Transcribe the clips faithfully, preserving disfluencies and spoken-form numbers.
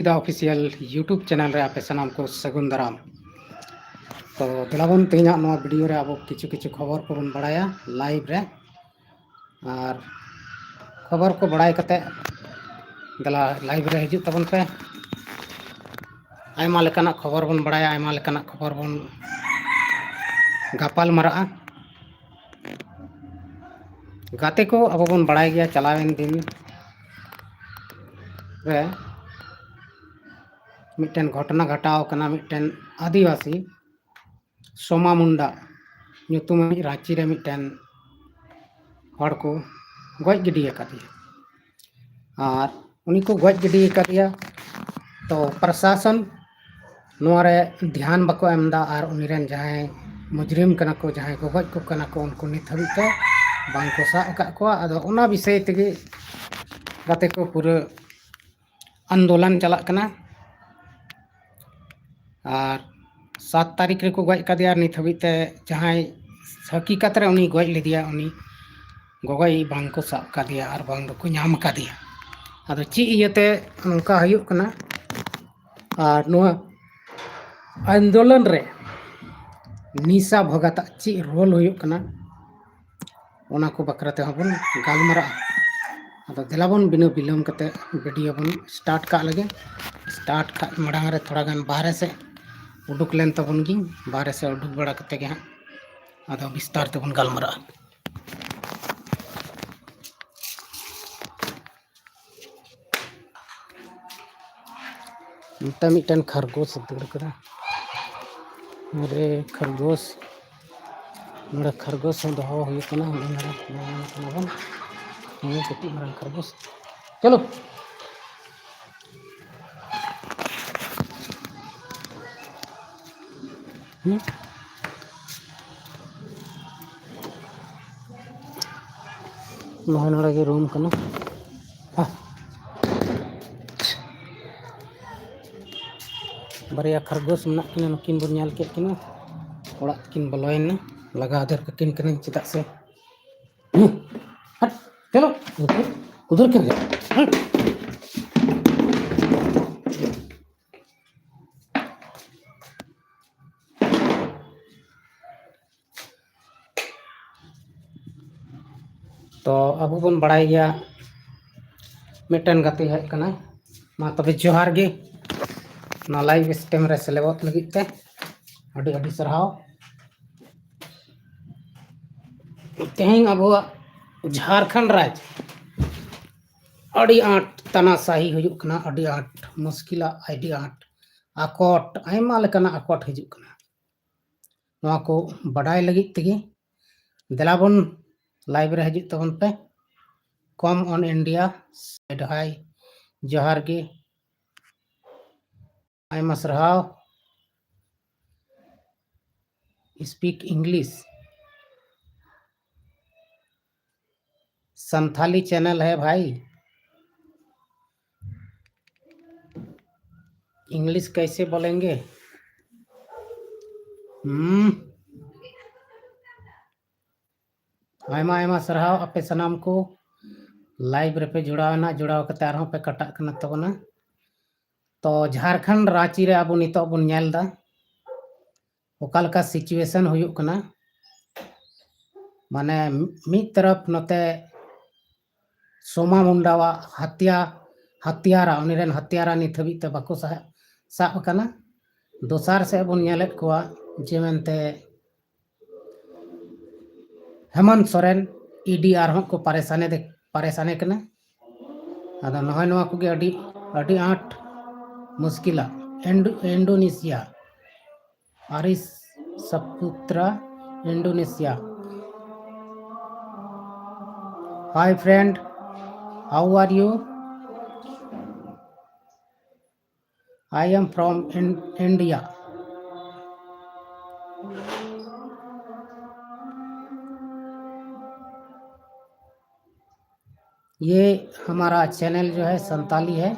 ᱫᱟ official YouTube channel ᱨᱮ ᱟᱯᱮ ᱥᱟᱱᱟᱢ ᱠᱚ ᱥᱟᱹᱜᱩᱱ ᱫᱟᱨᱟᱢ᱾ ᱛᱚ ᱫᱮᱞᱟᱵᱚᱱ ᱛᱮᱦᱮᱧᱟᱜ ᱱᱚᱣᱟ ᱵᱷᱤᱰᱤᱭᱳ ᱨᱮ ᱟᱵᱚ ᱠᱤᱪᱷᱩ ᱠᱤᱪᱷᱩ ᱠᱷᱚᱵᱚᱨ ᱠᱚᱵᱚᱱ ᱵᱟᱲᱟᱭᱟ ᱞᱟᱭᱤᱵᱷ ᱨᱮ᱾ ᱟᱨ ᱠᱷᱚᱵᱚᱨ ᱠᱚ ᱵᱟᱲᱟᱭ ᱠᱟᱛᱮ ᱫᱮᱞᱟ ᱞᱟᱭᱤᱵᱷ ᱨᱮ ᱦᱤᱡᱩᱜ ᱛᱟᱵᱚᱱ ᱯᱮ᱾ ᱟᱭᱢᱟ ᱞᱮᱠᱟᱱᱟᱜ ᱠᱷᱚᱵᱚᱨ ᱵᱚᱱ ᱵᱟᱲᱟᱭᱟ, ᱟᱭᱢᱟ ᱞᱮᱠᱟᱱᱟᱜ ᱠᱷᱚᱵᱚᱨ ᱵᱚᱱ ᱜᱟᱯᱟᱞ ᱢᱟᱨᱟᱜᱼᱟ᱾ ᱜᱟᱛᱮ ᱠᱚ, ᱟᱵᱚ ᱵᱚᱱ ᱵᱟᱲᱟᱭ ᱜᱮᱭᱟ ᱪᱟᱞᱟᱣᱮᱱ ᱫᱤᱱ ᱨᱮ ᱢᱤᱫᱴᱮᱱ ᱜᱷᱚᱴᱚᱱᱟ ᱜᱷᱚᱴᱟᱣ ᱠᱟᱱᱟ᱾ ᱢᱤᱫᱴᱮᱱ ᱟᱹᱫᱤᱵᱟᱹᱥᱤ ᱥᱳᱢᱟ ᱢᱩᱱᱰᱟ ᱧᱩᱛᱩᱢᱟᱱᱤᱡ ᱨᱟᱸᱪᱤ ᱨᱮ ᱢᱤᱫᱴᱮᱱ ᱦᱚᱲ ᱠᱚ ᱜᱚᱡ ᱜᱤᱰᱤ ᱟᱠᱟᱫᱮᱭᱟ᱾ ᱟᱨ ᱩᱱᱤ ᱠᱚ ᱜᱚᱡ ᱜᱤᱰᱤ ᱟᱠᱟᱫᱮᱭᱟ᱾ ᱛᱚ ᱯᱨᱚᱥᱟᱥᱚᱱ ᱱᱚᱣᱟ ᱨᱮ ᱫᱷᱮᱭᱟᱱ ᱵᱟᱠᱚ ᱮᱢ ᱮᱫᱟ᱾ ᱟᱨ ᱩᱱᱤ ᱨᱮᱱ ᱡᱟᱦᱟᱸᱭ ᱢᱩᱡᱽᱨᱤᱢ ᱠᱟᱱᱟ ᱠᱚ, ᱡᱟᱦᱟᱸᱭ ᱠᱚ ᱜᱚᱡ ᱠᱚ ᱠᱟᱱᱟ ᱠᱚ, ᱩᱱᱠᱩ ᱱᱤᱛ ᱦᱟᱹᱵᱤᱡ ᱛᱮ ᱵᱟᱝ ᱠᱚ ᱥᱟᱵ ᱟᱠᱟᱫ ᱠᱚᱣᱟ᱾ ᱟᱫᱚ ᱚᱱᱟ ᱵᱤᱥᱚᱭ ᱛᱮᱜᱮ ᱜᱟᱛᱮ ᱠᱚ ᱯᱩᱨᱟᱹ ᱟᱱᱫᱳᱞᱚᱱ ᱪᱟᱞᱟᱜ ᱠᱟᱱᱟ᱾ ᱟᱨ ᱥᱟᱛ ᱛᱟᱹᱨᱤᱠᱷ ᱨᱮᱠᱚ ᱜᱚᱡ ᱠᱟᱫᱮᱭᱟ᱾ ᱱᱤᱛ ᱦᱟᱹᱵᱤᱡ ᱛᱮ ᱡᱟᱦᱟᱸᱭ ᱦᱟᱹᱠᱤᱠᱟᱛ ᱨᱮ ᱩᱱᱤ ᱜᱚᱡ ᱞᱮᱫᱮᱭᱟ, ᱩᱱᱤ ᱜᱚᱜᱚᱭ ᱵᱟᱝ ᱠᱚ ᱥᱟᱵ ᱠᱟᱫᱮᱭᱟ ᱟᱨ ᱵᱟᱝ ᱫᱚᱠᱚ ᱧᱟᱢ ᱠᱟᱫᱮᱭᱟ᱾ ᱟᱫᱚ ᱪᱮᱫ ᱤᱭᱟᱹᱛᱮ ᱱᱚᱝᱠᱟ ᱦᱩᱭᱩᱜ ᱠᱟᱱᱟ ᱟᱨ ᱱᱚᱣᱟ ᱟᱱᱫᱳᱞᱚᱱ ᱨᱮ ᱱᱤᱥᱟ ᱵᱷᱚᱜᱟᱛᱟᱜ ᱪᱮᱫ ᱨᱳᱞ ᱦᱩᱭᱩᱜ ᱠᱟᱱᱟ, ᱚᱱᱟ ᱠᱚ ᱵᱟᱠᱷᱨᱟ ᱛᱮᱦᱚᱸ ᱵᱚᱱ ᱜᱟᱞᱢᱟᱨᱟᱜᱼᱟ᱾ ᱟᱫᱚ ᱫᱮᱞᱟ ᱵᱚᱱ ᱵᱤᱱᱟᱹ ᱵᱤᱞᱚᱢ ᱠᱟᱛᱮ ᱵᱷᱤᱰᱤᱭᱳ ᱵᱚᱱ ᱥᱴᱟᱨᱴ ᱠᱟᱜ ᱞᱮᱜᱮ᱾ ᱥᱴᱟᱨᱴ ᱠᱟᱜ ᱢᱟᱲᱟᱝ ᱨᱮ ᱛᱷᱚᱲᱟ ᱜᱟᱱ ᱵᱟᱦᱨᱮ ᱥᱮᱫ ᱩᱰᱩᱠ ᱞᱮᱱ ᱛᱟᱵᱚᱱ ᱜᱤᱧ᱾ ᱵᱟᱦᱨᱮ ᱥᱮᱫ ᱩᱰᱩᱠ ᱵᱟᱲᱟ ᱠᱟᱛᱮ ᱜᱮ ᱦᱟᱸᱜ ᱟᱫᱚ ᱵᱤᱥᱛᱟᱨ ᱛᱮᱵᱚᱱ ᱜᱟᱞᱢᱟᱨᱟᱜᱼᱟ᱾ ᱱᱚᱛᱮ ᱢᱤᱫᱴᱮᱱ ᱠᱷᱟᱨᱜᱳᱥ ᱫᱟᱹᱲ ᱠᱮᱫᱟ᱾ ᱟᱨᱮ ᱠᱷᱟᱨᱜᱳᱥ, ᱱᱚᱰᱮ ᱠᱷᱟᱨᱜᱳᱥ ᱦᱚᱸ ᱫᱚᱦᱚ ᱦᱩᱭ ᱠᱟᱱᱟ᱾ ᱦᱩᱰᱤᱧ ᱫᱷᱟᱨᱟ ᱫᱚᱦᱚ ᱦᱩᱭ ᱠᱟᱱᱟ ᱵᱚᱱ᱾ ᱱᱤᱭᱟᱹ ᱠᱟᱹᱴᱤᱡ ᱢᱟᱨᱟᱝ ᱠᱷᱟᱨᱜᱳᱥ᱾ ᱪᱚᱞᱚ᱾ ᱦᱩᱸ? ᱱᱚᱜᱼᱚᱭ ᱱᱚᱰᱮ ᱜᱮ ᱨᱩᱢ ᱠᱟᱱᱟ᱾ ᱦᱟ᱾ ᱵᱟᱨᱭᱟ ᱠᱷᱟᱨᱜᱳᱥ ᱢᱮᱱᱟᱜ ᱠᱤᱱᱟ, ᱱᱩᱠᱤᱱ ᱵᱚᱱ ᱧᱮᱞ ᱠᱮᱫ ᱠᱤᱱᱟ᱾ ᱚᱲᱟᱜ ᱛᱮᱠᱤᱱ ᱵᱚᱞᱚᱭᱮᱱᱟ᱾ ᱞᱟᱜᱟ ᱩᱫᱷᱟᱹᱨ ᱠᱟᱹᱠᱤᱱ ᱠᱟᱹᱱᱟᱹᱧ, ᱪᱮᱫᱟᱜ ᱥᱮ ᱦᱩᱸ, ᱦᱟᱴ, ᱪᱚᱞᱚ, ᱩᱫᱷᱟᱹᱨ, ᱩᱫᱷᱟᱹᱨ ᱠᱷᱮᱞ ᱜᱮ᱾ ᱦᱩᱸ᱾ ᱛᱚ ᱟᱵᱚ ᱵᱚᱱ ᱵᱟᱲᱟᱭ ᱜᱮᱭᱟ, ᱢᱤᱫᱴᱮᱱ ᱜᱟᱛᱮ ᱦᱮᱡ ᱠᱟᱱᱟᱭ᱾ ᱢᱟ ᱛᱚᱵᱮ ᱡᱚᱦᱟᱨ ᱜᱮ, ᱱᱚᱣᱟ live stream ᱨᱮ ᱥᱮᱞᱮᱫᱚᱜ ᱞᱟᱹᱜᱤᱫ ᱛᱮ ᱟᱹᱰᱤ ᱟᱹᱰᱤ ᱥᱟᱨᱦᱟᱣ᱾ ᱛᱮᱦᱮᱧ ᱟᱵᱚᱣᱟᱜ ᱡᱷᱟᱲᱠᱷᱚᱸᱰ ᱨᱟᱡᱽ ᱟᱹᱰᱤ ᱟᱸᱴ ᱛᱟᱱᱟᱥᱟᱦᱤ ᱦᱩᱭᱩᱜ ᱠᱟᱱᱟ, ᱟᱹᱰᱤ ᱟᱸᱴ ᱢᱩᱥᱠᱤᱞᱟᱜ, ᱟᱹᱰᱤ ᱟᱸᱴ ᱟᱠᱚᱴ, ᱟᱭᱢᱟ ᱞᱮᱠᱟᱱᱟᱜ ᱟᱠᱚᱴ ᱦᱤᱡᱩᱜ ᱠᱟᱱᱟ᱾ ᱱᱚᱣᱟ ᱠᱚ ᱵᱟᱰᱟᱭ ᱞᱟᱹᱜᱤᱫ ᱛᱮᱜᱮ ᱫᱮᱞᱟ ᱵᱚᱱ live ᱨᱮ ᱦᱤᱡᱩᱜ ᱛᱟᱵᱚᱱ ᱯᱮ᱾ Come on India, said hi, ᱡᱚᱦᱟᱨ ᱜᱮ, ᱟᱭᱢᱟ ᱥᱟᱨᱦᱟᱣ᱾ Speak English, संथाली channel है भाई, English कैसे बोलेंगे? ᱦᱩᱸ, ᱟᱭᱢᱟ ᱟᱭᱢᱟ ᱥᱟᱨᱦᱟᱣ ᱟᱯᱮ ᱥᱟᱱᱟᱢ ᱠᱚ live ᱨᱮᱯᱮ ᱡᱚᱲᱟᱣ ᱮᱱᱟ, ᱡᱚᱲᱟᱣ ᱠᱟᱛᱮ ᱟᱨᱦᱚᱸ ᱯᱮ ᱠᱟᱴᱟᱜ ᱠᱟᱱᱟ ᱛᱟᱵᱚᱱᱟ᱾ ᱛᱚ ᱡᱷᱟᱲᱠᱷᱚᱸᱰ ᱨᱟᱸᱪᱤ ᱨᱮ ᱟᱵᱚ ᱱᱤᱛᱚᱜ ᱵᱚᱱ ᱧᱮᱞ ᱮᱫᱟ ᱚᱠᱟ ᱞᱮᱠᱟ situation ᱦᱩᱭᱩᱜ ᱠᱟᱱᱟ᱾ ᱢᱟᱱᱮ ᱢᱤᱫ ᱛᱚᱨᱚᱯ ᱱᱚᱛᱮ ᱥᱳᱢᱟ ᱢᱩᱱᱰᱟᱣᱟᱜ ᱦᱟᱛᱭᱟ, ᱦᱟᱛᱭᱟᱨᱟ, ᱩᱱᱤ ᱨᱮᱱ ᱦᱟᱛᱭᱟᱨᱟ ᱱᱤᱛ ᱦᱟᱹᱵᱤᱡ ᱛᱮ ᱵᱟᱠᱚ ᱥᱟᱦ-, ᱥᱟᱵ ᱟᱠᱟᱱᱟ᱾ ᱫᱚᱥᱟᱨ ᱥᱮᱫ ᱵᱚᱱ ᱧᱮᱞᱮᱫ ᱠᱚᱣᱟ ᱡᱮ ᱢᱮᱱᱛᱮ ᱦᱮᱢᱚᱱᱛ ᱥᱚᱨᱮᱱ, ᱤ ᱰᱤ ᱟᱨᱦᱚᱸ ᱠᱚ ᱯᱟᱨᱮᱥᱟᱱᱮ ᱫᱮ-, ᱯᱟᱨᱮᱥᱟᱱᱮ ᱠᱟᱱᱟ᱾ ᱟᱫᱚ ᱱᱚᱜᱼᱚᱭ ᱱᱚᱣᱟ ᱠᱚᱜᱮ ᱟᱹᱰᱤ, ᱟᱹᱰᱤ ᱟᱸᱴ ᱢᱩᱥᱠᱤᱞᱟ᱾ ᱤᱱᱰᱳ-, Indonesia, ᱟᱨᱤᱥ ᱥᱟᱯᱩᱛᱨᱟ, Indonesia. Hi friend, how are you? I am from In-, India. ये हमारा चैनल जो है संताली है,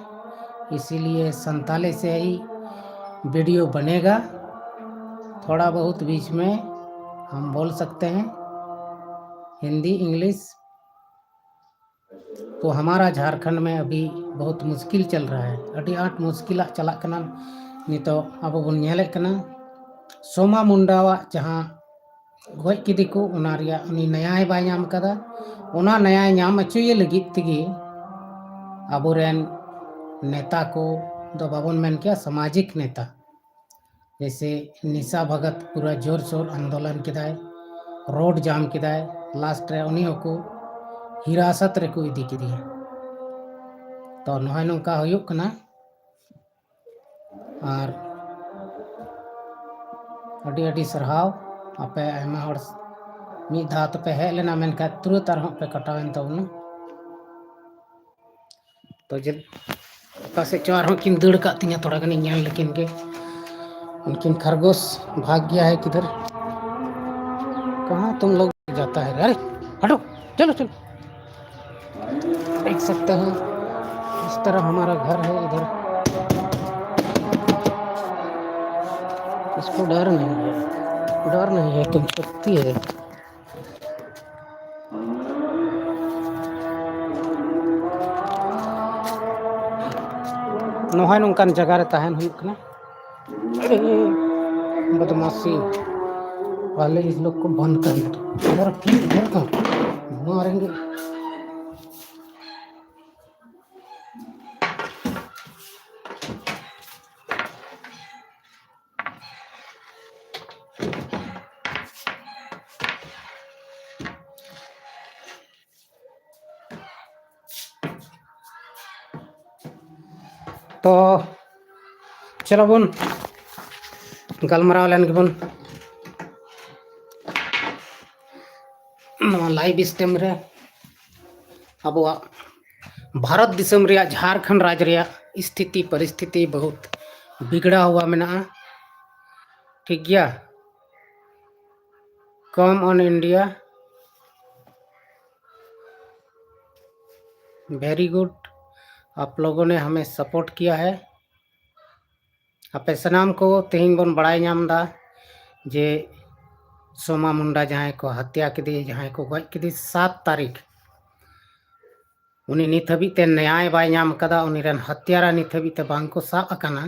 इसीलिए संताली से ही वीडियो बनेगा। थोड़ा बहुत बीच में हम बोल सकते हैं हिंदी, इंग्लिश। तो हमारा झारखंड में अभी बहुत मुश्किल चल रहा है, ᱟᱹᱰᱤ ᱟᱸᱴ ᱢᱩᱥᱠᱤᱞᱟᱜ ᱪᱟᱞᱟᱜ ᱠᱟᱱᱟ᱾ ᱱᱤᱛᱚᱜ ᱟᱵᱚ ᱵᱚᱱ ᱧᱮᱞᱮᱫ ᱠᱟᱱᱟ ᱥᱳᱢᱟ ᱢᱩᱱᱰᱟᱣᱟᱜ ᱡᱟᱦᱟᱸ ᱜᱚᱡ ᱠᱮᱫᱮ ᱠᱚ, ᱚᱱᱟ ᱨᱮᱭᱟᱜ ᱩᱱᱤ ᱱᱟᱭᱟᱭ ᱵᱟᱭ ᱧᱟᱢ ᱠᱟᱫᱟ᱾ ᱚᱱᱟ ᱱᱟᱭᱟᱭ ᱧᱟᱢ ᱦᱚᱪᱚᱭᱮ ᱞᱟᱹᱜᱤᱫ ᱛᱮᱜᱮ ᱟᱵᱚᱨᱮᱱ ᱱᱮᱛᱟ ᱠᱚ ᱫᱚ ᱵᱟᱵᱚᱱ ᱢᱮᱱ ᱠᱮᱭᱟ, ᱥᱟᱢᱟᱡᱤᱠ ᱱᱮᱛᱟ, ᱡᱮᱭᱥᱮ ᱱᱤᱥᱟ ᱵᱷᱚᱜᱚᱛ ᱯᱩᱨᱟᱹ ᱡᱳᱨ ᱥᱳᱨ ᱟᱱᱫᱳᱞᱚᱱ ᱠᱮᱫᱟᱭ, ᱨᱳᱰ ᱡᱟᱢ ᱠᱮᱫᱟᱭ, ᱞᱟᱥᱴ ᱨᱮ ᱩᱱᱤ ᱦᱚᱸᱠᱚ ᱦᱤᱨᱟᱥᱚᱛ ᱨᱮᱠᱚ ᱤᱫᱤ ᱠᱮᱫᱮᱭᱟ᱾ ᱛᱚ ᱱᱚᱜᱼᱚᱭ ᱱᱚᱝᱠᱟ ᱦᱩᱭᱩᱜ ᱠᱟᱱᱟ᱾ ᱟᱨ ᱟᱹᱰᱤ ᱟᱹᱰᱤ ᱥᱟᱨᱦᱟᱣ, ᱟᱯᱮ ᱟᱭᱢᱟ ᱦᱚᱲ ᱢᱤᱫ ᱫᱷᱟᱣ ᱛᱮᱯᱮ ᱦᱮᱡ ᱞᱮᱱᱟ, ᱢᱮᱱᱠᱷᱟᱱ ᱛᱩᱨᱟᱹᱛ ᱟᱨᱦᱚᱸ ᱯᱮ ᱠᱟᱴᱟᱣᱮᱱ ᱛᱟᱵᱚᱱᱟ᱾ ᱛᱚ ᱡᱮ ᱚᱠᱟ ᱥᱮᱫ ᱪᱚ ᱟᱨᱦᱚᱸ ᱠᱤᱱ ᱫᱟᱹᱲ ᱠᱟᱜ ᱛᱤᱧᱟ, ᱛᱷᱚᱲᱟ ᱜᱟᱱᱤᱧ ᱧᱮᱞ ᱞᱮᱠᱤᱱ ᱜᱮ᱾ ᱩᱱᱠᱤᱱ ᱠᱷᱟᱨᱜᱳᱥ ᱵᱷᱟᱜ ᱜᱮᱭᱟ ᱦᱮ ᱠᱤᱫᱷᱟᱨ, ᱠᱟᱦᱟᱸ ᱛᱩᱢ ᱞᱳᱜ ᱡᱟᱛᱟ ᱦᱮ ᱨᱮ? ᱟᱨᱮ ᱦᱟᱴᱳ, ᱪᱚᱞᱚ ᱪᱚᱞᱚ᱾ देख सकते हैं इस तरह हमारा घर है इधर। इसको डर नहीं है, डर नहीं है, तुम शक्ति है। ᱱᱚᱜᱼᱚᱭ ᱱᱚᱝᱠᱟᱱ ᱡᱟᱭᱜᱟ ᱨᱮ ᱛᱟᱦᱮᱱ ᱦᱩᱭᱩᱜ ᱠᱟᱱᱟ᱾ अरे, बदमाशी वाले इस लोग को बंद कर दो। इधर की, इधर का, मारेंगे। ᱛᱚ ᱪᱚᱞᱚ ᱵᱚᱱ ᱜᱟᱞᱢᱟᱨᱟᱣ ᱞᱮᱱ ᱜᱮᱵᱚᱱ ᱱᱚᱣᱟ ᱞᱟᱭᱤᱵᱷ ᱥᱴᱨᱤᱢ ᱨᱮ᱾ ᱟᱵᱚᱣᱟᱜ ᱵᱷᱟᱨᱚᱛ ᱫᱤᱥᱚᱢ ᱨᱮᱭᱟᱜ ᱡᱷᱟᱲᱠᱷᱚᱸᱰ ᱨᱟᱡᱽ ᱨᱮᱭᱟᱜ ᱥᱛᱷᱤᱛᱤ ᱯᱚᱨᱤᱥᱛᱷᱤᱛᱤ ᱵᱚᱦᱩᱛ ᱵᱤᱜᱽᱲᱟᱣ ᱦᱩᱣᱟ ᱢᱮᱱᱟᱜᱼᱟ, ᱴᱷᱤᱠ ᱜᱮᱭᱟ᱾ Come on India, very good, आप लोगों ने हमें सपोर्ट किया है। ᱟᱯᱮ ᱥᱟᱱᱟᱢ ᱠᱚ ᱛᱮᱦᱮᱧ ᱵᱚᱱ ᱵᱟᱲᱟᱭ ᱧᱟᱢ ᱮᱫᱟ ᱡᱮ ᱥᱳᱢᱟ ᱢᱩᱱᱰᱟ ᱡᱟᱦᱟᱸᱭ ᱠᱚ ᱦᱟᱛᱭᱟ ᱠᱮᱫᱮ, ᱡᱟᱦᱟᱸᱭ ᱠᱚ ᱜᱚᱡ ᱠᱮᱫᱮ ᱥᱟᱛ ᱛᱟᱹᱨᱤᱠᱷ, ᱩᱱᱤ ᱱᱤᱛ ᱦᱟᱹᱵᱤᱡ ᱛᱮ ᱱᱮᱭᱟᱭ ᱵᱟᱭ ᱧᱟᱢ ᱟᱠᱟᱫᱟ᱾ ᱩᱱᱤ ᱨᱮᱱ ᱦᱟᱛᱭᱟᱨᱟ ᱱᱤᱛ ᱦᱟᱹᱵᱤᱡ ᱛᱮ ᱵᱟᱝ ᱠᱚ ᱥᱟᱵ ᱟᱠᱟᱱᱟ᱾